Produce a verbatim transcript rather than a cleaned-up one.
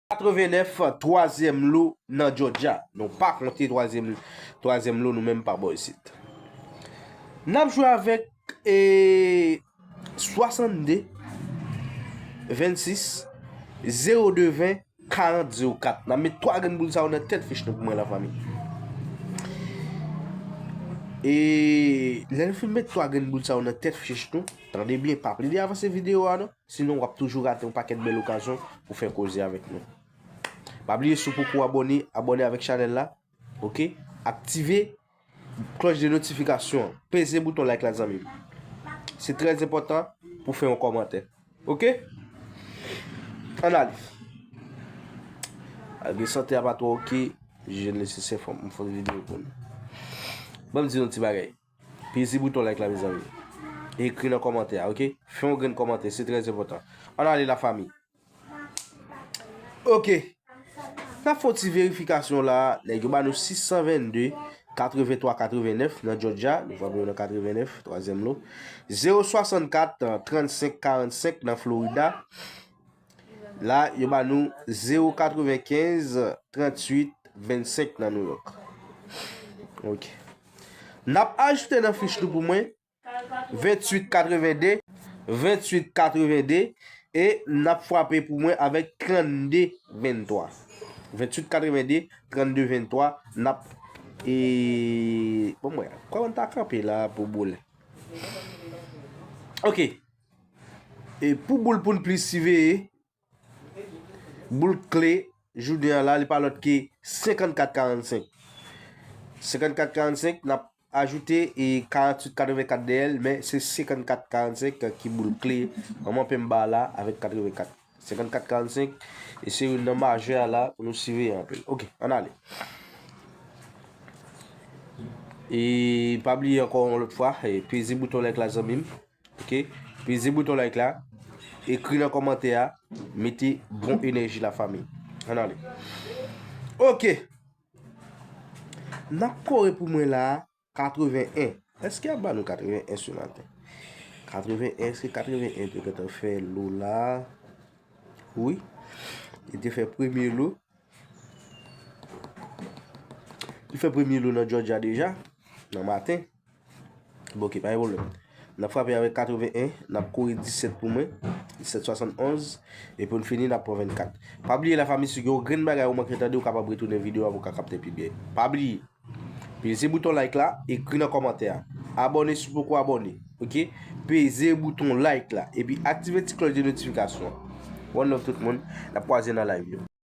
Katrevennèf, twazyèm lo nan Georgia. Nou pa konte twazyèm, twazyèm lo nou menm pa bò isit. N ap jwe avèk e, swasannde, vennsis, zewo de ven, karant, zewo kat. N ap met twa grenn boul sa yo nan tèt fich nou pou mwen, lafanmi. E lè nou fin met twa grenn boul sa yo nan tèt fich nou, tande byen, pa plede avanse videyo a non. Sinon, w ap toujou rate yon pakèt bèl okazyon pou fè koze avèk nou. Pa bliye, si w poko abòne, abòne avèk chanèl la. Oke? Aktive klòch de notifikasyon an. Peze bouton like la, zanmi m. Se trè enpòtan pou fè yon kòmantè. Oke? Ann ale. Malgre sante a pa twò oke, jijè l nesesè fò m fè yon videyo pou nou. Ban m di nou yon ti bagay. Peze bouton like la, mezanmi. Ekri nan kòmantè a, oke? Fè yon grenn kòmantè, se trè enpòtan. Ann ale, lafanmi. Oke. N ap fè yon ti verifikasyon la. Nèg yo ba nou sis san vennde, katrevenntwa katrevennèf nan Georgia. Nou frape yo nan katrevennèf, twazyèm lo. Zewo swasannkat, trannsenk karannsenk nan Florida. La, yo ba nou zewo katrevenkenz, tranntuit vennsenk nan New York. Oke. N ap ajoute nan fich nou pou mwen venntuit katrevende, venntuit katrevende, e n ap frape pou mwen avèk trannde venntwa. Venntuit katrevende, trannde venntwa, n ap, e, bon, mwen, kòman n ta kanpe la pou boul? Oke. E pou boul pou n plis siveye, boul kle jounen an la, li pa lòt ke senkannkat karannsenk. Senkannkat karannsenk, n ap ajoute e karanntuit katrevenkat dèyè l, men se senkannkat karannsenk ki boul kle. Manman pen m ba la avèk katrevenkat. Senkannkat karannsenk, e se youn nan majè a la pou nou siveye anpil. Oke, ann ale. E pa bliye ankò yon lòt fwa, e peze bouton like la, zanmi m. Oke? Peze bouton like la. Ekri nan kòmantè a. Mete bon enèji, lafanmi. Ann ale. Oke. N ap kore pou mwen la, katreven en. Èske y ap ba nou katreven en se maten? Katreven en, èske katreven en te gentan fè lo la? Wi. Li te fè premye lo. Li fè premye lo nan Georgia deja, nan maten. Bon, oke, pa gen pwoblèm. N ap frape avèk katreven en, n ap kore disèt pou mwen, disèt swasannonz, e pou n fini, n ap pran vennkat. Pa bliye, lafanmi, si gen yon grenn bagay ou manke tande, ou kapab retounen videyo a pou w ka kapte pi byen. Pa bliye, peze bouton like la, ekri nan kòmantè a. Abòne si w poko abòne, oke? Peze bouton like la, epi aktive ti klòch de notifikasyon. One love tout moun, n ap kwaze nan live yo.